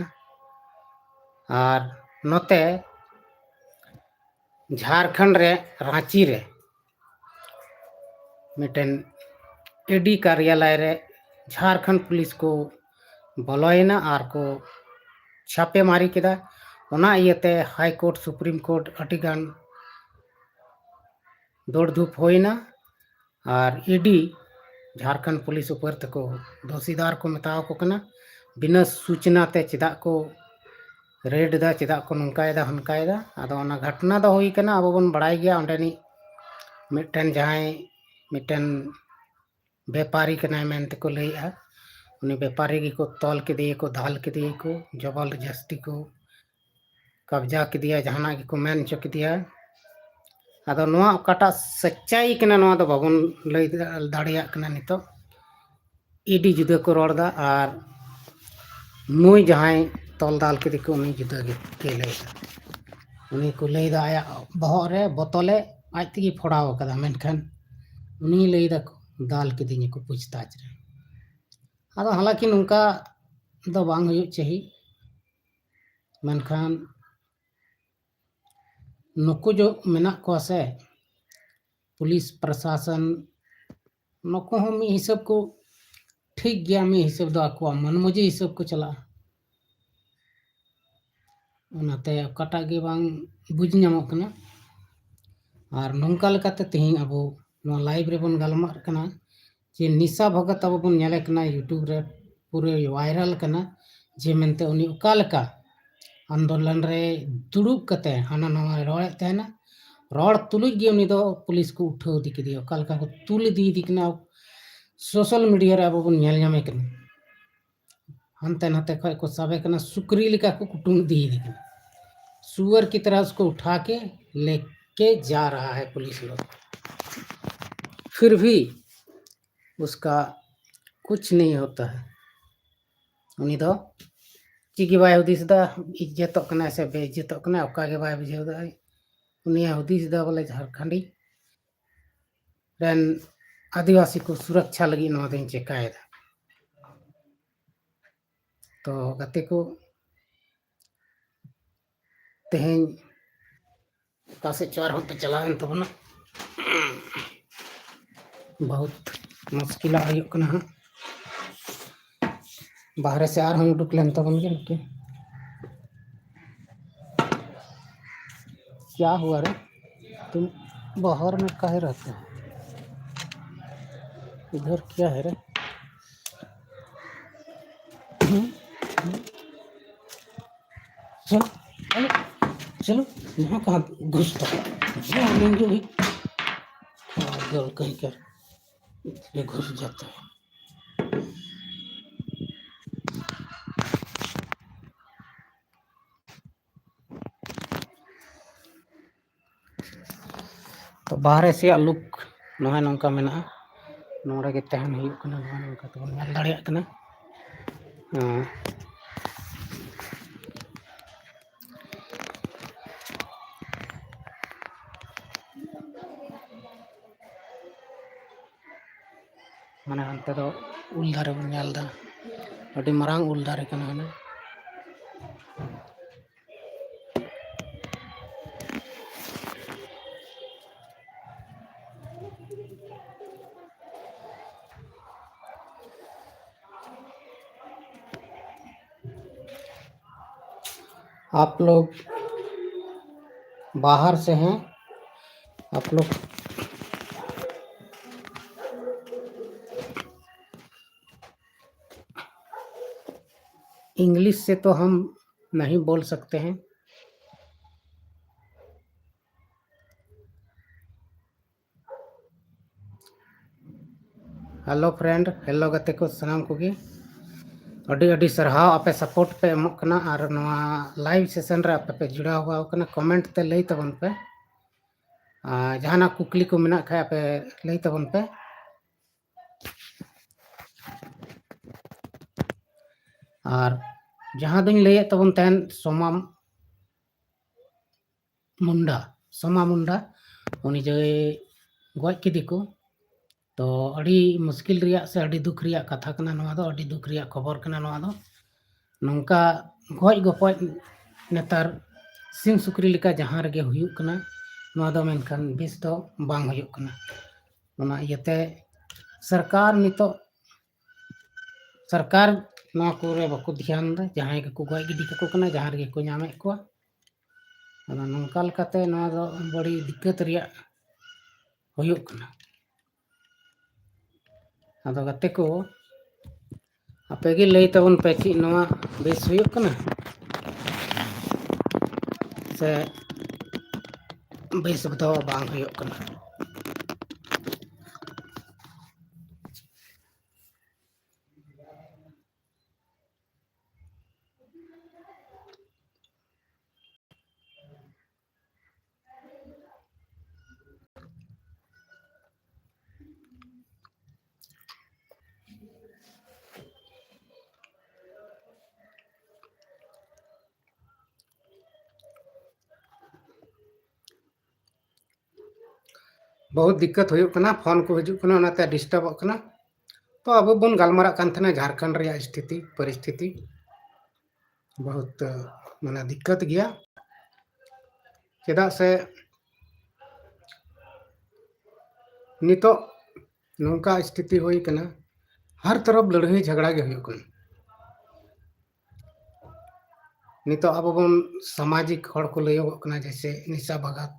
ᱟᱨ ᱱᱚᱛᱮ ᱡᱷᱟᱲᱠᱷᱚᱸᱰ ᱨᱮ ᱨᱟᱸᱪᱤ ᱨᱮ ᱢᱤᱫᱴᱮᱱ ᱮᱰᱤ ᱠᱟᱨᱭᱟᱞᱚᱭ ᱨᱮ ᱡᱷᱟᱲᱠᱷᱚᱸᱰ ᱯᱩᱞᱤᱥ ᱠᱚ ᱵᱚᱞᱚᱭᱮᱱᱟ ᱟᱨ ᱠᱚ ᱪᱷᱟᱯᱮ ᱢᱟᱨᱤ ᱠᱮᱫᱟ᱾ ᱚᱱᱟ ᱤᱭᱟᱹᱛᱮ ᱦᱟᱭ ᱠᱳᱨᱴ, ᱥᱩᱯᱨᱤᱢ ᱠᱳᱨᱴ ᱟᱹᱰᱤ ᱜᱟᱱ ᱫᱟᱹᱲ ᱫᱷᱩᱯ ᱦᱩᱭᱱᱟ᱾ ᱟᱨ ᱤᱰᱤ ᱡᱷᱟᱲᱠᱷᱚᱸᱰ ᱯᱩᱞᱤᱥ ᱩᱯᱚᱨ ᱛᱮᱠᱚ ᱫᱳᱥᱤᱫᱟᱨ ᱠᱚ ᱢᱮᱛᱟᱣ ᱠᱚ ᱠᱟᱱᱟ, ᱵᱤᱱᱟᱹ ᱥᱩᱪᱱᱟ ᱛᱮ ᱪᱮᱫᱟᱜ ᱠᱚ ᱨᱮᱰ ᱮᱫᱟ, ᱪᱮᱫᱟᱜ ᱠᱚ ᱱᱚᱝᱠᱟᱭᱮᱫᱟ ᱦᱟᱱᱠᱟᱭᱮᱫᱟ᱾ ᱟᱫᱚ ᱚᱱᱟ ᱜᱷᱚᱴᱚᱱᱟ ᱫᱚ ᱦᱩᱭ ᱠᱟᱱᱟ, ᱟᱵᱚ ᱵᱚᱱ ᱵᱟᱲᱟᱭ ᱜᱮᱭᱟ, ᱚᱸᱰᱮᱱᱤᱡ ᱢᱤᱫᱴᱮᱱ ᱡᱟᱦᱟᱸᱭ ᱢᱤᱫᱴᱮᱱ ᱵᱮᱯᱟᱨᱤ ᱠᱟᱱᱟᱭ ᱢᱮᱱ ᱛᱮᱠᱚ ᱞᱟᱹᱭᱮᱜᱼᱟ᱾ ᱩᱱᱤ ᱵᱮᱯᱟᱨᱤ ᱜᱮᱠᱚ ᱛᱚᱞ ᱠᱮᱫᱮᱭᱟᱠᱚ, ᱫᱟᱞ ᱠᱮᱫᱮᱭᱟᱠᱚ, ᱡᱚᱵᱚᱨ ᱡᱟᱹᱥᱛᱤ ᱠᱚ ᱠᱟᱵᱽᱡᱟ ᱠᱮᱫᱮᱭᱟ, ᱡᱟᱦᱟᱱᱟᱜ ᱜᱮᱠᱚ ᱢᱮᱱ ᱦᱚᱪᱚ ᱠᱮᱫᱮᱭᱟ᱾ ᱟᱫᱚ ᱱᱚᱣᱟ ᱚᱠᱟᱴᱟᱜ ᱥᱟᱪᱪᱟᱭ ᱠᱟᱱᱟ, ᱱᱚᱣᱟ ᱫᱚ ᱵᱟᱵᱚᱱ ᱞᱟᱹᱭ ᱫᱟᱲᱮᱭᱟᱜ ᱠᱟᱱᱟ ᱱᱤᱛᱚᱜ᱾ ᱤᱰᱤ ᱡᱩᱫᱟᱹ ᱠᱚ ᱨᱚᱲ ᱮᱫᱟ ᱟᱨ ᱱᱩᱭ ᱡᱟᱦᱟᱸᱭ ᱛᱚᱞ ᱫᱟᱞ ᱠᱮᱫᱮ ᱠᱚ, ᱩᱱᱤ ᱡᱩᱫᱟᱹ ᱜᱮ ᱞᱟᱹᱭ ᱮᱫᱟ᱾ ᱩᱱᱤ ᱠᱚ ᱞᱟᱹᱭ ᱮᱫᱟ ᱟᱭᱟᱜ ᱵᱚᱦᱚᱜ ᱨᱮ ᱵᱚᱛᱚᱞᱮ ᱟᱡ ᱛᱮᱜᱮ ᱯᱷᱚᱲᱟᱣ ᱟᱠᱟᱫᱟ, ᱢᱮᱱᱠᱷᱟᱱ ᱩᱱᱤ ᱞᱟᱹᱭ ᱮᱫᱟ ᱠᱚ ᱫᱟᱞ ᱠᱮᱫᱮᱧᱟ ᱠᱚ ᱯᱩᱪᱷᱛᱟᱪ ᱨᱮ᱾ ᱟᱫᱚ ᱦᱟᱞᱟᱸᱠᱤ ᱱᱚᱝᱠᱟ ᱫᱚ ᱵᱟᱝ ᱦᱩᱭᱩᱜ ᱪᱟᱹᱦᱤ, ᱢᱮᱱᱠᱷᱟᱱ ᱱᱩᱠᱩ ᱡᱚ ᱢᱮᱱᱟᱜ ᱠᱚᱣᱟ ᱥᱮ ᱯᱩᱞᱤᱥ ᱯᱨᱚᱥᱟᱥᱚᱱ, ᱱᱩᱠᱩ ᱦᱚᱸ ᱢᱤᱫ ᱦᱤᱥᱟᱹᱵ ᱠᱚ ᱴᱷᱤᱠ ᱜᱮᱭᱟ, ᱢᱤᱫ ᱦᱤᱥᱟᱹᱵ ᱫᱚ ᱟᱠᱚᱣᱟᱜ ᱢᱚᱱ ᱢᱚᱡᱤ ᱦᱤᱥᱟᱹᱵ ᱠᱚ ᱪᱟᱞᱟᱜᱼᱟ᱾ ᱚᱱᱟᱛᱮ ᱚᱠᱟᱴᱟᱜ ᱜᱮ ᱵᱟᱝ ᱵᱩᱡᱽ ᱧᱟᱢᱚᱜ ᱠᱟᱱᱟ᱾ ᱟᱨ ᱱᱚᱝᱠᱟ ᱞᱮᱠᱟᱛᱮ ᱛᱮᱦᱮᱧ ᱟᱵᱚ ᱱᱚᱣᱟ ᱞᱟᱭᱤᱵᱷ ᱨᱮᱵᱚᱱ ᱜᱟᱞᱢᱟᱨᱟᱜ ᱠᱟᱱᱟ ᱡᱮ ᱱᱤᱥᱟ ᱵᱷᱚᱜᱚᱛ ᱟᱵᱚ ᱵᱚᱱ ᱧᱮᱞᱮ ᱠᱟᱱᱟ, YouTube ᱨᱮ ᱯᱩᱨᱟᱹ ᱵᱷᱟᱭᱨᱟᱞ ᱠᱟᱱᱟ, ᱡᱮ ᱢᱮᱱᱛᱮ ᱩᱱᱤ ᱚᱠᱟ ᱞᱮᱠᱟ ᱟᱱᱫᱳᱞᱚᱱ ᱨᱮ ᱫᱩᱲᱩᱵ ᱠᱟᱛᱮ ᱦᱟᱱᱟ ᱱᱟᱣᱟᱭ ᱨᱚᱲᱮᱫ ᱛᱟᱦᱮᱱᱟ᱾ ᱨᱚᱲ ᱛᱩᱞᱩᱡ ᱜᱮ ᱩᱱᱤ ᱫᱚ ᱯᱩᱞᱤᱥ ᱠᱚ ᱩᱴᱷᱟᱹᱣ ᱤᱫᱤ ᱠᱮᱫᱮᱭᱟ, ᱚᱠᱟ ᱞᱮᱠᱟ ᱠᱚ ᱛᱩᱞ ᱤᱫᱤᱭᱮᱫᱮ ᱠᱟᱱᱟ᱾ ᱥᱳᱥᱟᱞ ᱢᱤᱰᱤᱭᱟ ᱨᱮ ᱟᱵᱚ ᱵᱚᱱ ᱧᱮᱞ ᱧᱟᱢᱮ ᱠᱟᱱᱟ, ᱦᱟᱱᱛᱮ ᱱᱟᱛᱮ ᱠᱷᱚᱡ ᱠᱚ ᱥᱟᱵᱮ ᱠᱟᱱᱟ, ᱥᱩᱠᱨᱤ ᱞᱮᱠᱟ ᱠᱚ ᱠᱩᱴᱩᱢ ᱤᱫᱤᱭᱮᱫᱮ ᱠᱟᱱᱟ᱾ सुअर की तरह उसको उठा के लेके जा रहा है पुलिस लोग, फिर भी उसका कुछ नहीं होता है। ᱩᱱᱤ ᱫᱚ ᱪᱮᱫ ᱜᱮ ᱵᱟᱭ ᱦᱩᱫᱤᱥ ᱮᱫᱟ, ᱤᱡᱽᱡᱚᱛᱚᱜ ᱠᱟᱱᱟᱭ ᱥᱮ ᱵᱮ ᱤᱡᱽᱡᱚᱛᱚᱜ ᱠᱟᱱᱟᱭ, ᱚᱠᱟ ᱜᱮ ᱵᱟᱭ ᱵᱩᱡᱷᱟᱹᱣ ᱮᱫᱟ᱾ ᱩᱱᱤᱭᱟᱜ ᱦᱩᱫᱤᱥ ᱮᱫᱟ ᱵᱚᱞᱮ ᱡᱷᱟᱲᱠᱷᱚᱸᱰᱤ ᱨᱮᱱ ᱟᱹᱫᱤᱵᱟᱹᱥᱤ ᱠᱚ ᱥᱩᱨᱚᱠᱪᱷᱟ ᱞᱟᱹᱜᱤᱫ ᱱᱚᱣᱟ ᱫᱚᱧ ᱪᱮᱠᱟᱭᱮᱫᱟ᱾ ᱛᱚ ᱜᱟᱛᱮ ᱠᱚ, ᱛᱮᱦᱮᱧ ᱚᱠᱟ ᱥᱮᱫ ᱪᱚ ᱟᱨᱦᱚᱸ ᱯᱮ ᱪᱟᱞᱟᱣᱮᱱ ᱛᱟᱵᱚᱱᱟ᱾ ᱵᱚᱦᱩᱛ ᱢᱩᱥᱠᱤᱞᱟᱜ ᱦᱩᱭᱩᱜ ᱠᱟᱱᱟ ᱦᱟᱸᱜ᱾ ᱵᱟᱦᱨᱮ ᱥᱮ ᱟᱨᱦᱚᱸ ᱩᱰᱩᱠ ᱞᱮᱱ ᱛᱟᱵᱚᱱ ᱜᱮ ᱱᱩᱠᱤᱱ᱾ क्या हुआ रे? तुम बाहर में काहे रहते हो? इधर क्या है रे? चलो, चलो, चलो, यहाँ कहाँ घुसता है? यहाँ लेंगे भी। पागल कहीं का, ये घुस जाता है। ᱛᱚ ᱵᱟᱦᱨᱮ ᱥᱮᱭᱟᱜ ᱞᱩᱠ ᱱᱚᱜᱼᱚᱭ ᱱᱚᱝᱠᱟ ᱢᱮᱱᱟᱜᱼᱟ᱾ ᱱᱚᱰᱮ ᱜᱮ ᱛᱟᱦᱮᱱ ᱦᱩᱭᱩᱜ ᱠᱟᱱᱟ, ᱱᱚᱜᱼᱚᱭ ᱱᱚᱝᱠᱟ ᱛᱮᱵᱚᱱ ᱧᱮᱞ ᱫᱟᱲᱮᱭᱟᱜ ᱠᱟᱱᱟ᱾ ᱦᱮᱸ᱾ ᱢᱟᱱᱮ ᱦᱟᱱᱛᱮ ᱫᱚ ᱩᱞ ᱫᱟᱨᱮ ᱵᱚᱱ ᱧᱮᱞ ᱮᱫᱟ, ᱟᱹᱰᱤ ᱢᱟᱨᱟᱝ ᱩᱞ ᱫᱟᱨᱮ ᱠᱟᱱᱟ ᱦᱟᱱᱮ᱾ आप लोग बाहर से हैं, आप लोग इंग्लिश से तो हम नहीं बोल सकते हैं। हेलो फ्रेंड, हेलो ᱜᱟᱛᱮ ᱠᱚ ᱥᱟᱱᱟᱢ ᱠᱚᱜᱮ, ᱟᱹᱰᱤ ᱟᱹᱰᱤ ᱥᱟᱨᱦᱟᱣ ᱟᱯᱮ ᱥᱟᱯᱳᱨᱴ ᱯᱮ ᱮᱢᱚᱜ ᱠᱟᱱᱟ ᱟᱨ ᱱᱚᱣᱟ ᱞᱟᱭᱤᱵᱷ ᱥᱮᱥᱚᱱ ᱨᱮ ᱟᱯᱮ ᱯᱮ ᱡᱩᱲᱟᱣ ᱟᱠᱟᱱᱟ᱾ ᱠᱚᱢᱮᱱᱴ ᱛᱮ ᱞᱟᱹᱭ ᱛᱟᱵᱚᱱ ᱯᱮ, ᱟᱨ ᱡᱟᱦᱟᱱᱟᱜ ᱠᱩᱠᱞᱤ ᱠᱚ ᱢᱮᱱᱟᱜ ᱠᱷᱟᱡ ᱟᱯᱮ ᱞᱟᱹᱭ ᱛᱟᱵᱚᱱ ᱯᱮ᱾ ᱟᱨ ᱡᱟᱦᱟᱸ ᱫᱚᱧ ᱞᱟᱹᱭᱮᱫ ᱛᱟᱵᱚᱱ ᱛᱟᱦᱮᱸᱱ ᱥᱳᱢᱟ ᱢᱩᱱᱰᱟ, ᱥᱳᱢᱟ ᱢᱩᱱᱰᱟ, ᱩᱱᱤ ᱡᱮ ᱜᱚᱡ ᱠᱮᱫᱮ ᱠᱚ, ᱛᱚ ᱟᱹᱰᱤ ᱢᱩᱥᱠᱤᱞ ᱨᱮᱭᱟᱜ ᱥᱮ ᱟᱹᱰᱤ ᱫᱩᱠ ᱨᱮᱭᱟᱜ ᱠᱟᱛᱷᱟ ᱠᱟᱱᱟ ᱱᱚᱣᱟ ᱫᱚ, ᱟᱹᱰᱤ ᱫᱩᱠ ᱨᱮᱭᱟᱜ ᱠᱷᱚᱵᱚᱨ ᱠᱟᱱᱟ ᱱᱚᱣᱟ ᱫᱚ᱾ ᱱᱚᱝᱠᱟ ᱜᱚᱡ ᱜᱚᱯᱚᱡ ᱱᱮᱛᱟᱨ ᱥᱤᱢ ᱥᱩᱠᱨᱤ ᱞᱮᱠᱟ ᱡᱟᱦᱟᱸ ᱨᱮᱜᱮ ᱦᱩᱭᱩᱜ ᱠᱟᱱᱟ, ᱱᱚᱣᱟ ᱫᱚ ᱢᱮᱱᱠᱷᱟᱱ ᱵᱮᱥ ᱫᱚ ᱵᱟᱝ ᱦᱩᱭᱩᱜ ᱠᱟᱱᱟ᱾ ᱚᱱᱟ ᱤᱭᱟᱹᱛᱮ ᱥᱚᱨᱠᱟᱨ ᱱᱤᱛᱚᱜ, ᱥᱚᱨᱠᱟᱨ ᱱᱚᱣᱟ ᱠᱚᱨᱮ ᱵᱟᱠᱚ ᱫᱷᱮᱭᱟᱱ ᱮᱫᱟ, ᱡᱟᱦᱟᱸᱭ ᱜᱮᱠᱚ ᱜᱚᱡ ᱜᱤᱰᱤ ᱠᱟᱠᱚ ᱠᱟᱱᱟ, ᱡᱟᱦᱟᱸ ᱨᱮᱜᱮ ᱠᱚ ᱧᱟᱢᱮᱫ ᱠᱚᱣᱟ᱾ ᱟᱫᱚ ᱱᱚᱝᱠᱟ ᱞᱮᱠᱟᱛᱮ ᱱᱚᱣᱟ ᱫᱚ ᱵᱟᱹᱲᱤ ᱫᱤᱠᱠᱟᱹᱛ ᱨᱮᱭᱟᱜ ᱦᱩᱭᱩᱜ ᱠᱟᱱᱟ᱾ ᱟᱫᱚ ᱜᱟᱛᱮ ᱠᱚ, ᱟᱯᱮ ᱜᱮ ᱞᱟᱹᱭ ᱛᱟᱵᱚᱱ ᱯᱮ, ᱪᱮᱫ ᱱᱚᱣᱟ ᱵᱮᱥ ᱦᱩᱭᱩᱜ ᱠᱟᱱᱟ ᱥᱮ ᱵᱮᱥ ᱫᱚ ᱵᱟᱝ ᱦᱩᱭᱩᱜ ᱠᱟᱱᱟ? ᱵᱚᱦᱩᱛ ᱫᱤᱠᱠᱟᱛ ᱦᱩᱭᱩᱜ ᱠᱟᱱᱟ, ᱯᱷᱳᱱ ᱠᱚ ᱦᱤᱡᱩᱜ ᱠᱟᱱᱟ, ᱚᱱᱟᱛᱮ ᱰᱤᱥᱴᱟᱵᱚᱜ ᱠᱟᱱᱟ᱾ ᱛᱚ ᱟᱵᱚ ᱵᱚᱱ ᱜᱟᱞᱢᱟᱨᱟᱜ ᱠᱟᱱ ᱛᱟᱦᱮᱱᱟ ᱡᱷᱟᱲᱠᱷᱚᱸᱰ ᱨᱮᱭᱟᱜ ᱥᱛᱷᱤᱛᱤ ᱯᱚᱨᱤᱥᱛᱷᱤᱛᱤ ᱵᱚᱦᱩᱛ, ᱢᱟᱱᱮ, ᱫᱤᱠᱠᱟᱛ ᱜᱮᱭᱟ᱾ ᱪᱮᱫᱟᱜ ᱥᱮ ᱱᱤᱛᱚᱜ ᱱᱚᱝᱠᱟ ᱥᱛᱷᱤᱛᱤ ᱦᱩᱭ ᱠᱟᱱᱟ, ᱦᱟᱨ ᱛᱚᱨᱚᱯ ᱞᱟᱹᱲᱦᱟᱹᱭ ᱡᱷᱟᱜᱽᱲᱟ ᱜᱮ ᱦᱩᱭᱩᱜ ᱠᱟᱱᱟ᱾ ᱱᱤᱛᱚᱜ ᱟᱵᱚ ᱵᱚᱱ ᱥᱟᱢᱟᱡᱤᱠ ᱦᱚᱲ ᱠᱚ ᱞᱟᱹᱭᱚᱜᱚᱜ ᱠᱟᱱᱟ, ᱡᱮᱭᱥᱮ ᱱᱤᱥᱟ ᱵᱷᱟᱜᱟᱛ,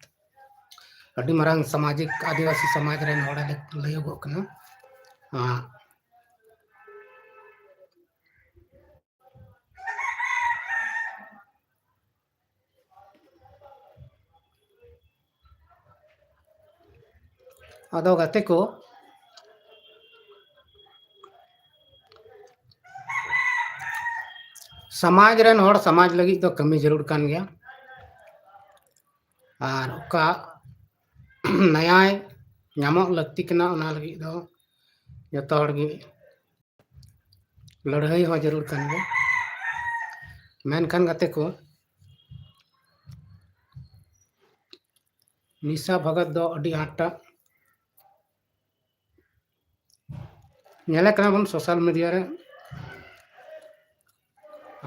ᱟᱹᱰᱤ ᱢᱟᱨᱟᱝ ᱥᱟᱢᱟᱡᱤᱠ ᱟᱹᱫᱤᱵᱟᱹᱥᱤ ᱥᱚᱢᱟᱡᱽ ᱨᱮᱱ ᱦᱚᱲ ᱞᱟᱹᱭᱚᱜᱚᱜ ᱠᱟᱱᱟ᱾ ᱟᱸ, ᱟᱫᱚ ᱜᱟᱛᱮ ᱠᱚ, ᱥᱚᱢᱟᱡᱽ ᱨᱮᱱ ᱦᱚᱲ ᱥᱚᱢᱟᱡᱽ ᱞᱟᱹᱜᱤᱫ ᱫᱚ ᱠᱟᱹᱢᱤ ᱡᱟᱹᱨᱩᱲ ᱠᱟᱱ ᱜᱮᱭᱟ᱾ ᱟᱨ ᱚᱠᱟ ᱱᱟᱭᱟᱭ ᱧᱟᱢᱚᱜ ᱞᱟᱹᱠᱛᱤ ᱠᱟᱱᱟ, ᱚᱱᱟ ᱞᱟᱹᱜᱤᱫ ᱫᱚ ᱡᱚᱛᱚ ᱦᱚᱲ ᱜᱮ ᱞᱟᱹᱲᱦᱟᱹᱭ ᱦᱚᱸ ᱡᱟᱹᱨᱩᱲ ᱠᱟᱱ ᱜᱮᱭᱟ᱾ ᱢᱮᱱᱠᱷᱟᱱ ᱜᱟᱛᱮ ᱠᱚ, ᱱᱤᱥᱟ ᱵᱷᱟᱜᱟᱛ ᱫᱚ ᱟᱹᱰᱤ ᱟᱸᱴ ᱧᱮᱞᱮ ᱠᱟᱱᱟ ᱵᱚᱱ social media ᱨᱮ,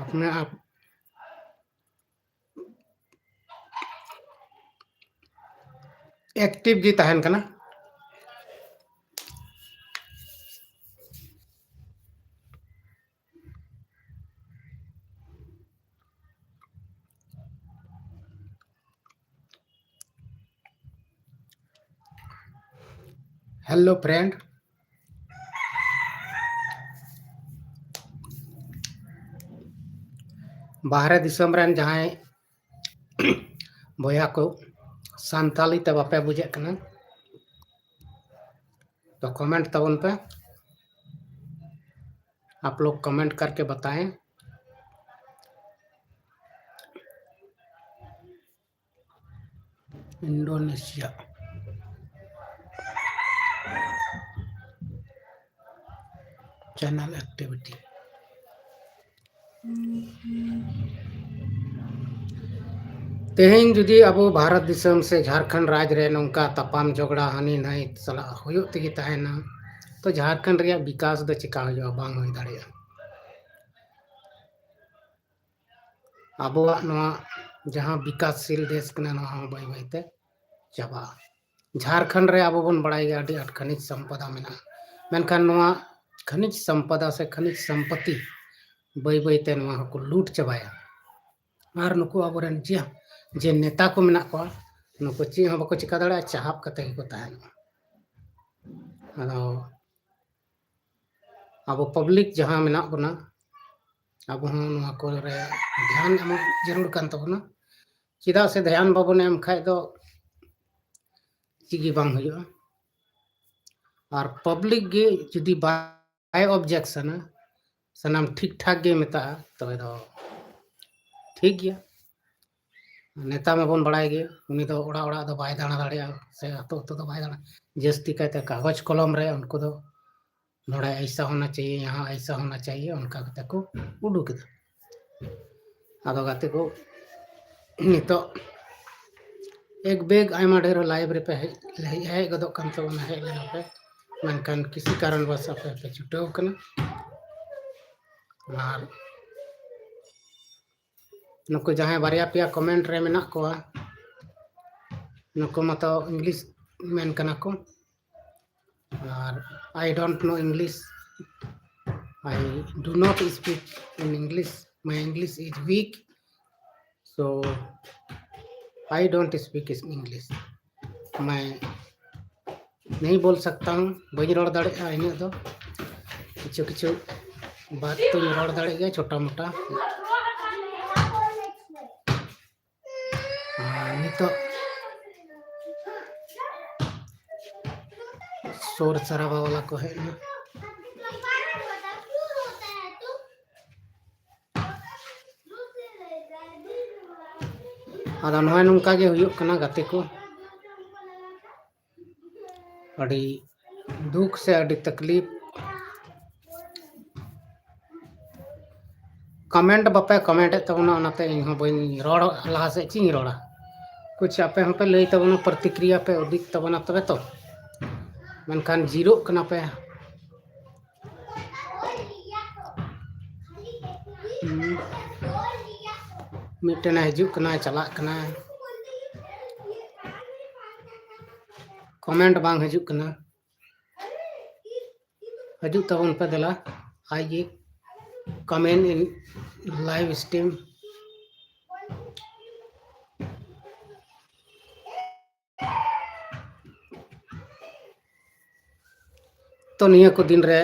ᱟᱯᱱᱮ ᱟᱯ ᱮᱠᱴᱤᱵᱷ ᱜᱮ ᱛᱟᱦᱮᱱ ᱠᱟᱱᱟ᱾ ᱦᱮᱞᱳ ᱯᱷᱨᱮᱱᱰ, ᱵᱟᱦᱨᱮ ᱫᱤᱥᱚᱢ ᱨᱮᱱ ᱡᱟᱦᱟᱸᱭ ᱵᱚᱭᱦᱟ ᱠᱚ ᱥᱟᱱᱛᱟᱞᱤ ᱛᱮ ᱵᱟᱯᱮ ᱵᱩᱡᱮᱫ ᱠᱟᱱᱟ, ᱛᱚ ᱠᱚᱢᱮᱱᱴ ᱛᱟᱵᱚᱱ ᱯᱮ, आप लोग कमेंट करके बताएं। इंडोनेशिया। Channel activity. ᱛᱮᱦᱮᱧ ᱡᱩᱫᱤ ᱟᱵᱚ ᱵᱷᱟᱨᱚᱛ ᱫᱤᱥᱚᱢ ᱥᱮ ᱡᱷᱟᱲᱠᱷᱚᱸᱰ ᱨᱟᱡᱽ ᱨᱮ ᱱᱚᱝᱠᱟ ᱛᱟᱯᱟᱢ ᱡᱷᱚᱜᱽᱲᱟ ᱦᱟᱹᱱᱤ ᱱᱟᱹᱭ ᱥᱟᱞᱟᱜ ᱦᱩᱭᱩᱜ ᱛᱮᱜᱮ ᱛᱟᱦᱮᱱᱟ, ᱛᱚ ᱡᱷᱟᱲᱠᱷᱚᱸᱰ ᱨᱮᱭᱟᱜ ᱵᱤᱠᱟᱥ ᱫᱚ ᱪᱮᱠᱟ ᱦᱩᱭᱩᱜᱼᱟ? ᱵᱟᱝ ᱦᱩᱭ ᱫᱟᱲᱮᱭᱟᱜᱼᱟ᱾ ᱟᱵᱚᱣᱟᱜ ᱱᱚᱣᱟ ᱡᱟᱦᱟᱸ ᱵᱤᱠᱟᱥᱥᱤᱞ ᱫᱮᱥ ᱠᱟᱱᱟ, ᱱᱚᱣᱟ ᱦᱚᱸ ᱵᱟᱹᱭ ᱵᱟᱹᱭᱛᱮ ᱪᱟᱵᱟᱜᱼᱟ᱾ ᱡᱷᱟᱲᱠᱷᱚᱸᱰ ᱨᱮ ᱟᱵᱚ ᱵᱚᱱ ᱵᱟᱲᱟᱭ ᱜᱮᱭᱟ ᱟᱹᱰᱤ ᱟᱸᱴ ᱠᱷᱟᱱᱤᱡᱽ ᱥᱚᱢᱯᱚᱫᱟ ᱢᱮᱱᱟᱜᱼᱟ, ᱢᱮᱱᱠᱷᱟᱱ ᱱᱚᱣᱟ ᱠᱷᱟᱱᱤᱡᱽ ᱥᱚᱢᱯᱚᱫᱟ ᱥᱮ ᱠᱷᱟᱱᱤᱡᱽ ᱥᱚᱢᱯᱚᱛᱤ ᱵᱟᱹᱭ ᱵᱟᱹᱭᱛᱮ ᱱᱚᱣᱟ ᱦᱚᱸᱠᱚ ᱞᱩᱴ ᱪᱟᱵᱟᱭᱟ᱾ ᱟᱨ ᱱᱩᱠᱩ ᱟᱵᱚᱨᱮᱱ ᱡᱮ, ᱡᱮ ᱱᱮᱛᱟ ᱠᱚ ᱢᱮᱱᱟᱜ ᱠᱚᱣᱟ, ᱱᱩᱠᱩ ᱪᱮᱫ ᱦᱚᱸ ᱵᱟᱠᱚ ᱪᱤᱠᱟ ᱫᱟᱲᱮᱭᱟᱜᱼᱟ, ᱪᱟᱦᱟᱵ ᱠᱟᱛᱮ ᱜᱮᱠᱚ ᱛᱟᱦᱮᱱᱟ᱾ ᱟᱫᱚ ᱟᱵᱚ ᱯᱟᱵᱽᱞᱤᱠ ᱡᱟᱦᱟᱸ ᱢᱮᱱᱟᱜ ᱵᱚᱱᱟ, ᱟᱵᱚ ᱦᱚᱸ ᱱᱚᱣᱟ ᱠᱚᱨᱮ ᱫᱷᱮᱭᱟᱱ ᱮᱢᱚᱜ ᱡᱟᱹᱨᱩᱲ ᱠᱟᱱ ᱛᱟᱵᱚᱱᱟ᱾ ᱪᱮᱫᱟᱜ ᱥᱮ ᱫᱷᱮᱭᱟᱱ ᱵᱟᱵᱚᱱ ᱮᱢ ᱠᱷᱟᱡ ᱫᱚ ᱪᱮᱫ ᱜᱮ ᱵᱟᱝ ᱦᱩᱭᱩᱜᱼᱟ᱾ ᱟᱨ ᱯᱟᱵᱽᱞᱤᱠ ᱜᱮ ᱡᱩᱫᱤ ᱵᱟᱭ ᱚᱵᱡᱮᱠᱥᱚᱱᱟ, ᱥᱟᱱᱟᱢ ᱴᱷᱤᱠ ᱴᱷᱟᱠ ᱜᱮ ᱢᱮᱛᱟᱜᱼᱟ, ᱛᱚᱵᱮ ᱫᱚ ᱴᱷᱤᱠ ᱜᱮᱭᱟ᱾ ᱱᱮᱛᱟ ᱢᱟᱵᱚᱱ ᱵᱟᱲᱟᱭ ᱜᱮ, ᱩᱱᱤ ᱫᱚ ᱚᱲᱟᱜ ᱚᱲᱟᱜ ᱫᱚ ᱵᱟᱭ ᱫᱟᱬᱟ ᱫᱟᱲᱮᱭᱟᱜᱼᱟ, ᱥᱮ ᱟᱹᱛᱩ ᱟᱹᱛᱩ ᱫᱚ ᱵᱟᱭ ᱫᱟᱬᱟ, ᱡᱟᱹᱥᱛᱤ ᱠᱟᱭᱛᱮ ᱠᱟᱜᱚᱡᱽ ᱠᱚᱞᱚᱢ ᱨᱮ ᱩᱱᱠᱩ ᱫᱚ ᱱᱚᱰᱮ ᱟᱭᱥᱟ ᱦᱳᱱᱟ ᱪᱟᱦᱤᱭᱮ, ᱭᱟᱦᱟᱸ ᱟᱭᱥᱟ ᱦᱳᱱᱟ ᱪᱟᱦᱤᱭᱮ, ᱚᱱᱠᱟ ᱠᱟᱛᱮ ᱠᱚ ᱩᱰᱩᱠ ᱮᱫᱟ᱾ ᱟᱫᱚ ᱜᱟᱛᱮ ᱠᱚ, ᱱᱤᱛᱚᱜ ᱮᱠ ᱵᱮᱜᱽ ᱟᱭᱢᱟ ᱰᱷᱮᱨ ᱞᱟᱭᱤᱵᱷ ᱨᱮᱯᱮ ᱦᱮᱡ, ᱦᱮᱡ, ᱦᱮᱡ ᱜᱚᱫᱚᱜ ᱠᱟᱱ ᱛᱟᱵᱚᱱᱟ, ᱦᱮᱡ ᱞᱮᱱᱟ ᱯᱮ, ᱢᱮᱱᱠᱷᱟᱱ ᱠᱤᱥᱤ ᱠᱟᱨᱚᱱ ᱵᱚᱥ ᱟᱯᱮ ᱯᱮ ᱪᱷᱩᱴᱟᱹᱣ ᱠᱟᱱᱟ᱾ ᱟᱨ ᱱᱩᱠᱩ ᱡᱟᱦᱟᱸᱭ ᱵᱟᱨᱭᱟ ᱯᱮᱭᱟ ᱠᱚᱢᱮᱱᱴ ᱨᱮ ᱢᱮᱱᱟᱜ ᱠᱚᱣᱟ, ᱱᱩᱠᱩ ᱢᱟᱛᱚ English ᱢᱮᱱ ᱠᱟᱱᱟ ᱠᱚ᱾ ᱟᱨ I don't know English. I do not speak in English. My English is weak. So I don't speak English. मैं नहीं बोल सकता हूँ, ᱵᱟᱹᱧ ᱨᱚᱲ ᱫᱟᱲᱮᱭᱟᱜᱼᱟ ᱤᱱᱟᱹᱜ ᱫᱚ᱾ ᱠᱤᱪᱷᱩ ᱠᱤᱪᱷᱩ ᱵᱟᱛ ᱛᱚᱧ ᱨᱚᱲ ᱫᱟᱲᱮᱭᱟᱜ ᱜᱮᱭᱟ, ᱪᱷᱳᱴᱟ ᱢᱳᱴᱟ᱾ ᱟᱨ ᱱᱤᱛᱚᱜ ᱥᱳᱨ ᱥᱟᱨᱟᱵᱟ ᱵᱟᱞᱟ ᱠᱚ ᱦᱮᱡ ᱮᱱᱟ᱾ ᱟᱫᱚ ᱱᱚᱜᱼᱚᱭ ᱱᱚᱝᱠᱟ ᱜᱮ ᱦᱩᱭᱩᱜ ᱠᱟᱱᱟ ᱜᱟᱛᱮ ᱠᱚ᱾ ᱟᱹᱰᱤ ᱫᱩᱠ ᱥᱮ ᱟᱹᱰᱤ ᱛᱟᱠᱞᱤᱯ᱾ ᱠᱚᱢᱮᱱᱴ ᱵᱟᱯᱮ ᱠᱚᱢᱮᱱᱴ ᱮᱫ ᱛᱟᱵᱚᱱᱟ, ᱚᱱᱟᱛᱮ ᱤᱧ ᱦᱚᱸ ᱵᱟᱹᱧ ᱨᱚᱲ, ᱞᱟᱦᱟ ᱥᱮᱫ ᱪᱮᱫ ᱤᱧ ᱨᱚᱲᱟ᱾ ᱠᱩᱪ ᱟᱯᱮ ᱦᱚᱸᱯᱮ ᱞᱟᱹᱭ ᱛᱟᱵᱚᱱᱟ, ᱯᱨᱚᱛᱤᱠᱨᱤᱭᱟ ᱯᱮ ᱩᱫᱩᱜ ᱛᱟᱵᱚᱱᱟ ᱛᱚᱵᱮ ᱛᱚ᱾ ᱢᱮᱱᱠᱷᱟᱱ ᱡᱤᱨᱳᱜ ᱠᱟᱱᱟ ᱯᱮ᱾ ᱦᱩᱸ᱾ ᱢᱤᱫᱴᱮᱱᱮ ᱦᱤᱡᱩᱜ ᱠᱟᱱᱟᱭ, ᱪᱟᱞᱟᱜ ᱠᱟᱱᱟᱭ, ᱠᱚᱢᱮᱱᱴ ᱵᱟᱝ ᱦᱤᱡᱩᱜ ᱠᱟᱱᱟ᱾ ᱦᱤᱡᱩᱜ ᱛᱟᱵᱚᱱ ᱯᱮ ᱫᱮᱞᱟ, ᱟᱡ ᱜᱮ comment in live stream᱾ ᱛᱚ ᱱᱤᱭᱟᱹ ᱠᱚ ᱫᱤᱱ ᱨᱮ